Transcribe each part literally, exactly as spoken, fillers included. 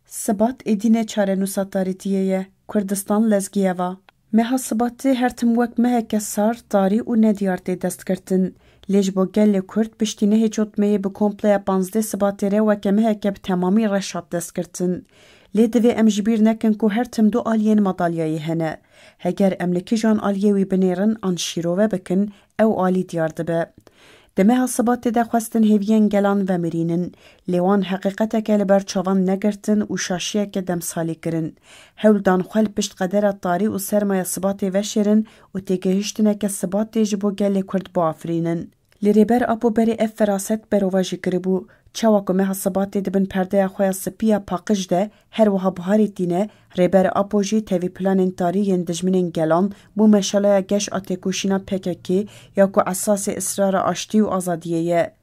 Sibat êdî ne çarenûsa tarîtiyê ye. Kurdistan lezgî ye va. Meha Sibatê her tim wek meheke sar, tarî û nediyar tê destgirtin. Lê ji bo gelê Kurd piştî nehê çotmeyê bi kompleya panzdeh Sibatê re weke meheke bi temamî reş hat destgirtin. Lê divê em ji bîr nekin ku her tim du aliyên madalyayê hene. Heger em li kîjan aliyê wî binêrin an şîrove bikin, ew alî diyar dibe. Di meha Sibatê de xwestin hêviyên gelan vemirînin, lê wan heqîqeteke li ber çavan negirtin û şaşiyeke demsalî kirin. Hewl dan xwe li pişt qedera tarî û sermaya Sibatê veşêrin û têgihiştineke Sibatê ji bo gelê Kurd biafirînin. Lê Rêber Apo berê ev feraset berovajî kiribû. Çawa ku meha Sibatê di bin perdeya xwe ya spî ya paqij de her wiha biharê tîne, Rêber Apo jî tevî planên tarî yên dijminên gelan bû meşaleya geş a têkoşîna P K K ya ku esasê israra aştî û azadiyê ye.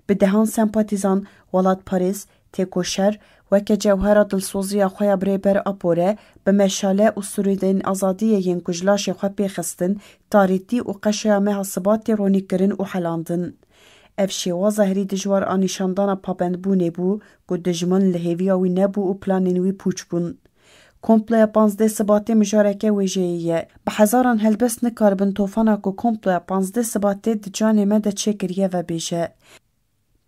Bi dehan sempatîzan, welatparêz, têkoşer, weke cewhera dilsoziya xwe ya bi Rêber Apo re, bi meşale û sûrûdên azadiyê yên ku ji laşê xwe pê xistin, tarîtî û qeşeya meha Sibatê ronî kirin û helandin. Ev şêwaza herî dijwar a nîşandana pabendbûnê bû ku dijmin li hêviya wî nebû û planên wî pûç bûn. Komploya panzdeh Sibatê mijareke wêjeyê ye. Bi hezaran helbest nikaribin tofana ku komploya panzdeh Sibatê di canê me de çêkiriye vebêje.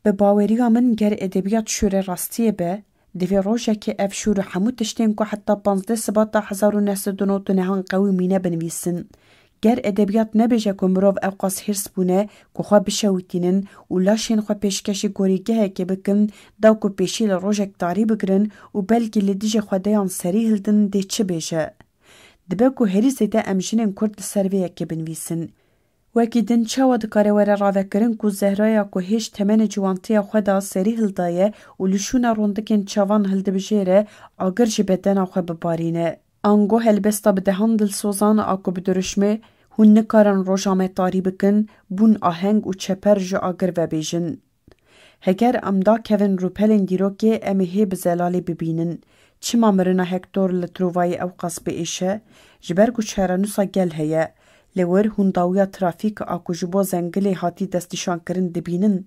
Bi baweriya min, ger edebiyat şûre rastiyê be, divê rojekê ev şûr û hemû tiştên ku heta panzdeh Sibata hezar û neh sed û nod û nehan qewimîne binivîsin. Ger edebiyat nebêje ku mirov ewqas hêrs bûne ku xwe bişewitînin û laşên xwe pêşkêşî gorîgehekê bikin, da ku pêşî li rojek tarî bigirin û belkî li dijî xwedeyan serî hildin, dê çi bêje? Dibe ku herî zêde em jinên Kurd li ser vê yekê binivîsin. Wekî din çawa dikare were ravekirin ku Zehraya ku hêj temenê ciwantiya xwe da serî hildaye û li şûna rondikên çavan hildibijêre, agir ji bedena xwe bibarîne? Ango helbesta bi dehan dilsozan a ku bi dirûşmê "Hûn nikarin roja me tarî bikin" bûn aheng û çeper ji agir vebêjin. Heger em dakevin rûpelên dîrokê, em ê hê bi zelalê bibînin. Çima mirina Hektor li Trovayê ewqas biêşe? Ji ber ku çarenûsa gel heye. Li wir hûn dawiya trafîk a ku ji bo zengilê hatî destnîşankirin dibînin.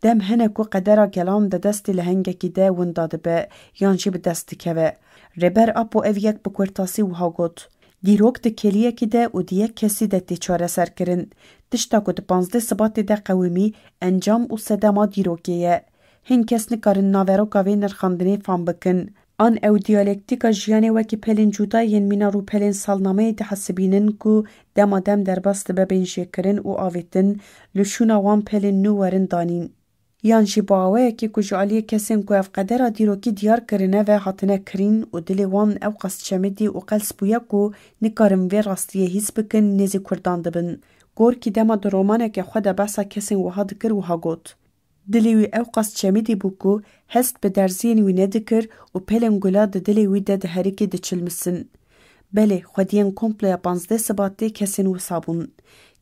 Dem hene ku qedera gelan di destê lehengekî de winda dibe yan jî bi dest dikeve. Rêber Apo ev yek bi kurtasî wiha got: Dîrok di kêliyekî de û di yek kesî de tê çareserkirin. Tişta ku di panzdeh Sibatê de qewimî, encam û sedema dîrokê ye. Hin kes nikarin naveroka vê nirxandinê fam bikin. An ew diyalektîka jiyanê wekî pelên cuda yên mîna rûpelên salnameyê dihesibînin ku dema dem derbas dibe bên jêkirin û avêtin, li şûna wan pelên nû werin danîn. Yan jî bi awayekê ku ji aliyê kesên ku ev qedera dîrokî diyar kirine ve hatine kirîn û dilê wan ewqas çemidî û qels bûye ku nikarin vê rastiyê hîs bikin, nêzî Kurdan dibin. Gorkî dema di romaneke xwe de behsa kesên wiha dikir, wiha got: Dilê wî ewqas çemidî bû ku hest bi derziyên wî nedikir û pelên gula di dilê wî de diherikî diçilmisin. Belê, xwediyên komploya panzdeh Sibatê kesên wisa bûn.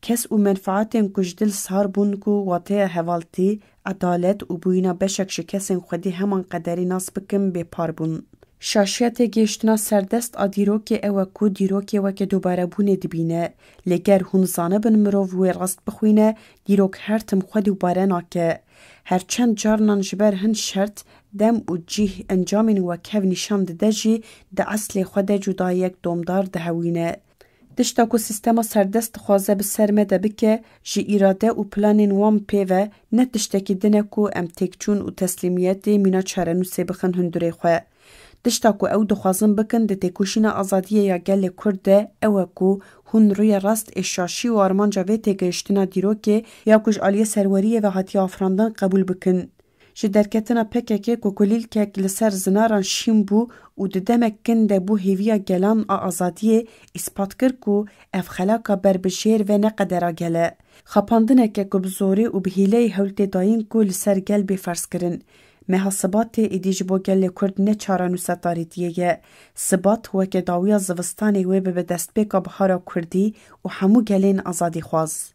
Kes û menfaetên ku ji dil sar bûn ku wateya hevaltî, edalet û bûyîna beşek ji kesên xwedî heman qederî nas bikin, bêpar bûn. Şaşiya têgihiştina serdest a dîrokê ew e ku dîrokê weke dubarebûnê dibîne. Lê ger hûn zanibin mirov wê rast bixwîne, dîrok her tim xwe dubare nake. Her çend carnan ji ber hin şert, dem û cih encamên wekhev nîşan dide jî, di eslê xwe de cudayiyek domdar dihewîne. Tişta ku sîstema serdest dixwaze bi ser me de bike, ji îrade û planên wan pê ve, ne tiştekî din e ku em têkçûn û teslîmiyetê mîna çarenûsê bixin hundirê xwe. Tişta ku ew dixwazin bikin di têkoşîna azadiyê ya gelê Kurd de ew e ku hûn rûyê rast ê şaşî û armanca vê têgihiştina dîrokê ya ku ji aliyê serweriyê ve hatiye afirandin qebûl bikin. Ji derketina P K K ku kulîlkek li ser zinaran şîn bû û di demek kin de bû hêviya gelan a azadiyê, îspat kir ku ev xelaka ber bi jêr ve ne qedera gel e. Xapandineke ku bi zorê û bi hîleyê hewl tê dayîn ku li ser gel bê ferzkirin. Meha Sibatê êdî ji bo gelê Kurd ne çarenûsa tarîtiyê ye. Sibat weke dawiya zivistanê wê bibe destpêka bihara Kurdî û hemû gelên azadîxwaz.